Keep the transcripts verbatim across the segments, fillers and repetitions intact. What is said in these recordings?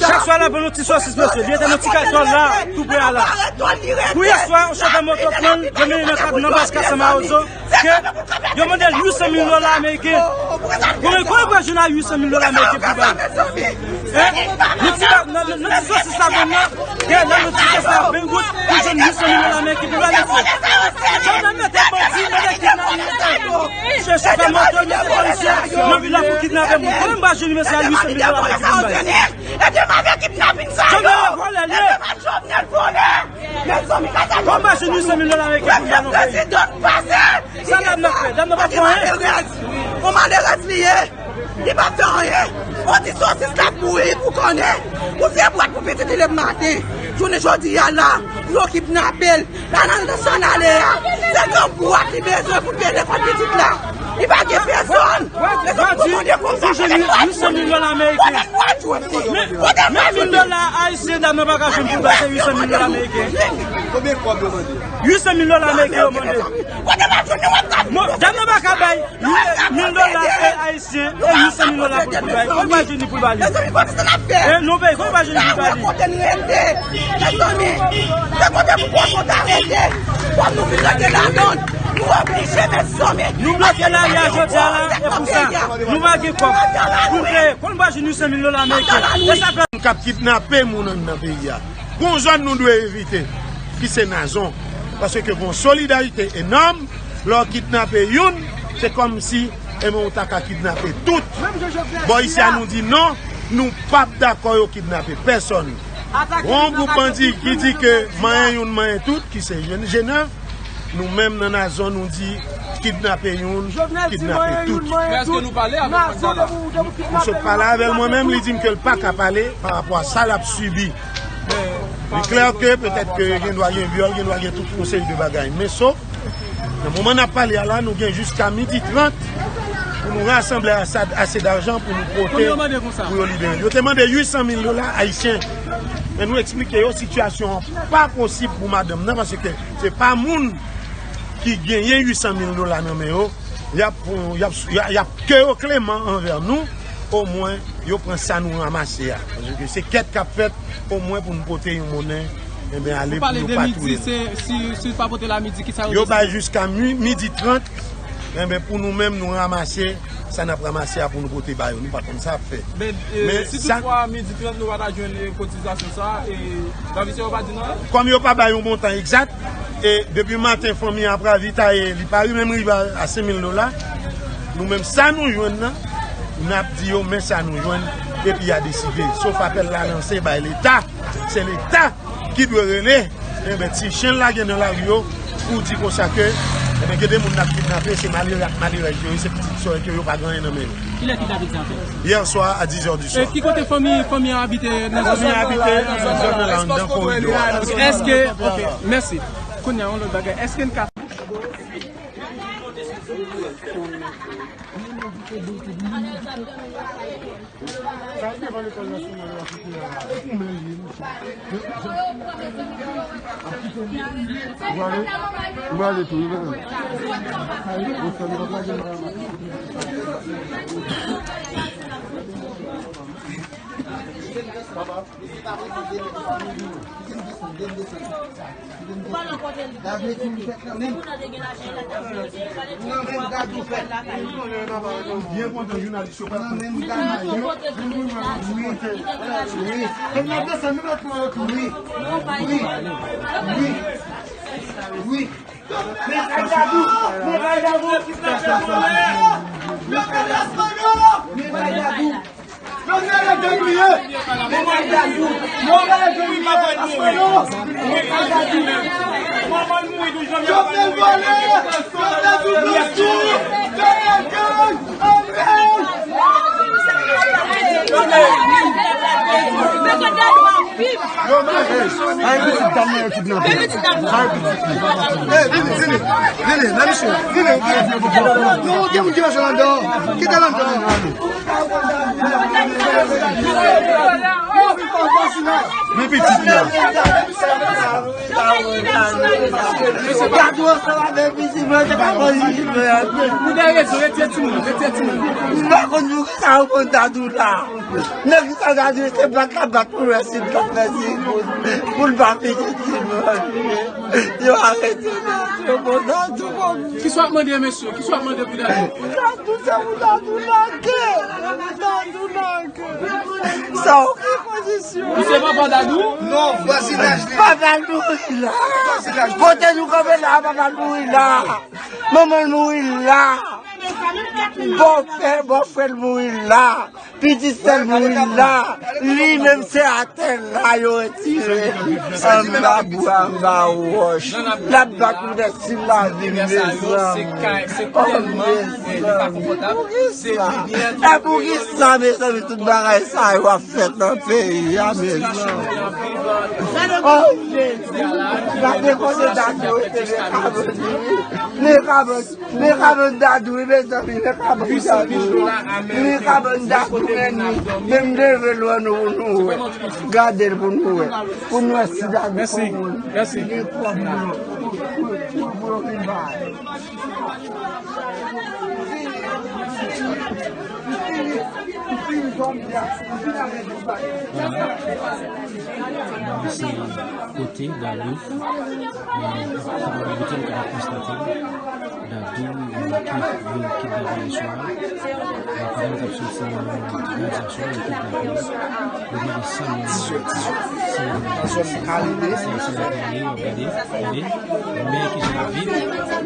Chak swa l ap vann yon ti sosis, mesye. Li rete nan ti kay tòl la, tou pre a la. Pou yè swa, yon chofè moto pran l, yo mennen nan kat, nan baz Kat San Mawozo, ke yo mande l uit san mil dola ameriken. Bon, men kòman pral jwenn a uit san mil dola ameriken pou bay? Hein? Nan ti, nan, nan, nan ti sosis la vann nan, gen nan ti sosis la ven goud, pou jwenn uit san mil dola ameriken pou bay, mesye. Jan nan mete bandi, mete kidnapè, mete chofè moto, mete polisye nan vil la pou kidnape moun. Kòman m pral jwenn mesye a uit san mil dola ameriken pou bay? Jan nan vòlè l ye. Kòman m pral jwenn uit san mil dola ameriken pou bay nan peyi? Sa dam nan fè? Dam nan pa fè anyen. Yon malerèz li ye. Li pa fè anyen. On ti sosis la pouri pou konnen. Ou vye bwat pou pitit li lè maten. Jounen jodi a la, yo kidnape l. La nan, nan San Ale a, se yon bwat li bezwen pou peye lekòl pitit la. Li pa gen pèsòn. Bandi, ou jwenn uit san mil dola ameriken. Men, men mil dola ayisyen dam nan pa ka jwenn pou bay, se uit san mil dola ameriken. Uit san mil dola ameriken yo mande. Dam nan pa ka bay mil dola ayisyen e uit san mil dola pou l bay. Kòman pral jwenn li pou l ba li? E non, peye, kòman pral jwenn li pou l ba li? Mezanmi, se kote pou pran kont arete. Kòm nou vin rete ladan, nou oblije, mezanmi. Nou bloke lari a jodi a la, e pou sa. Nou pa gen kòb pou n peye. Kòman pral jwenn uit san mil dola ameriken? E sa fè moun k ap kidnape moun anndan peyi a. Gon zòn nou dwe evite, ki se Nazon. Paske gon solidarite enòm, lè w kidnape youn, se kòmsi, enben, ou ta ka kidnape tout. Bò isi a, nou di non, nou p ap dakò yo kidnape pèsòn. Gon gwoup bandi ki di ke manyen youn, manyen tout, ki se G neuf, nou menm nan Nazon, nou di kidnape youn, kidnape tout. Men èske nou pale avèk bandi a la? M sot pale avè l mwen menm, li di m ke l pa ka pale pa rapò a sa l ap sibi. Li klè ke petèt ke gen dwa gen vyòl, gen dwa gen tout yon seri de bagay. Men so, nan moman n ap pale a la, nou gen jiska midi trant pou nou rasanble ase, ase dajan pou nou pote pou yo libere l. Yo te mande uit san mil dola ayisyen. Men nou eksplike yo sitiyasyon an pa posib pou madanm nan, paske se pa moun ki genyen uit san mil dola nan men yo, y ap, y ap, y ap, y ap ke yo kleman anvè nou, omwen yo pran sa nou ranmase a. Paske se kèt k ap fèt, omwen pou nou pote yon monnen, enben, ale pou yo pa touye nou. Si, si pa pote la midi, kisa yo deside? Yo bay jiska mi-, midi trant, enben, pou nou menm, nou ranmase sa n ap ranmase a pou nou pote ba yo. Nou pa konn sa ap fè. Men, e, si toutfwa midi trant nou pa ta jwenn, e, kotizasyon sa, e, travizè yo pa di nou anyen? Kòm yo pa bay yon montan egzak, e depi maten fanmi an ap ravitaye, li pa menm rive a, a senk mil dola, nou menm sa nou jwenn nan, n ap di yo, men sa nou jwenn, epi y a deside. Sof apèl la lanse bay Leta, se Leta ki dwe rele, enben, ti chen lage nan lari yo pou di konsa ke, enben, gen de moun n ap kidnape, se malere ak malerèz yo ye, se pitit sòrèt yo, yo pa gen anyen nan men yo. Kilè kidnaping sa fèt? Yè swa a dis è di swa. E ki kote fanmi, fanmi an abite nan zòn nan? Fanmi an abite nan zòn nan la, anndan koridò a. Èske, ok, mèsi. Kounye a, yon lòt bagay. Èske n ka Byen kontan jounalis yo pa konn. Wi. Wi. Wi. Wi. Wi. Wi. Men bagay Dadou, men bagay Dadou, men bagay Dadou. Jovenel e gang li ye. Men bagay Dadou, men bagay Jovenel Espanyòl. Men bagay Dadou. Jovenel vòlè, Jovenel tout bandi, Jovenel gang, anmèy. Ay, pitit dam nan yo kidnape. Ay, pitit li. Vini, vini, vini, la, mesye. Vini. Non, gen moun ki mache ladan. Kite ladan. Men pitit la. Gade ansanm avèk pitit mwen, se pa konn li. Ou gen rezon, retire timoun, retire timoun. M pa konn poukisa yo pran Dadou la. Nèg sa Dadou se bat la bat pou l wè si l t ap fè si pou l pa pike timoun. Yo arete mesye, yo pran Dadou kòm. Kisa w ap mande mesye? Kisa w ap mande pou Dadou? Dadou, se pou Dadou lage. Dadou lage. Sa w ki pozisyon? Ou se papa Dadou? Non, vwazinaj li. Papa l mouri la. Vwazinaj li. Kote nou kanpe la, papa l mouri la. Manman l mouri la. Bòpè, bòfrè l mouri la. Pitit sè l mouri la. Li menm se atè la yo retire l. Anba bwa, anba wòch. L ap bat pou nèg si lavi, mezanmi. Oh, mezanmi. Poukisa? E poukisa, mezanmi, tout bagay sa yo ap fèt nan peyi a, mezanmi? Oh, Jezi. Gade kote Dadou rete, men kabann. Men kabann. Men kabann Dadou, wi, mezanmi, men kabann Dadou. Men kabann Dadou, men nou, men m leve lwen nou, nou wè. Gade l pou nou wè. Pou nou wè si Dadou konn moun. Mèsi. Mèsi. Kote Dadou, e, sa pa gen kote nou kapab konstate Dadou, e, ki, yo kidnape yè swa. E, pandan nou t ap soti nan radyasyon, yo kidnape l. Yo mande san moun, san moun. Nan zòn Kalide. San moun, w ap gade, gade. Men ki jan l ap viv,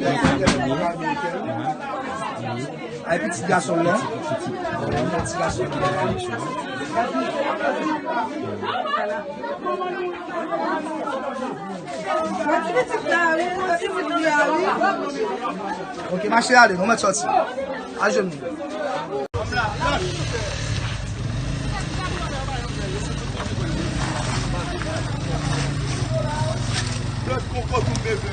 men ki jan l ap viv. Ay, pitit gason l lan. Pitit, pitit. Pitit gason l lan. Ok, mache ale, nou mèt sòti. Ajenou.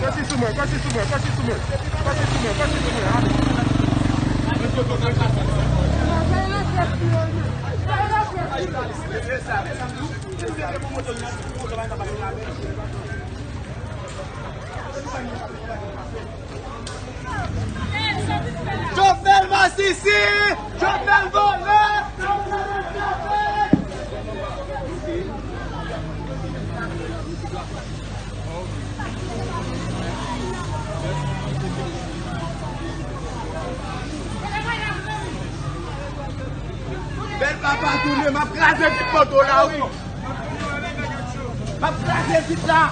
Pase sou mwen, pase sou mwen, pase sou mwen, pase sou mwen, pase sou mwen, ale. Jovenel masisi! Jovenel vòlè! Bèl papa tounen, m ap kraze ti poto la, wi. M ap kraze vit la.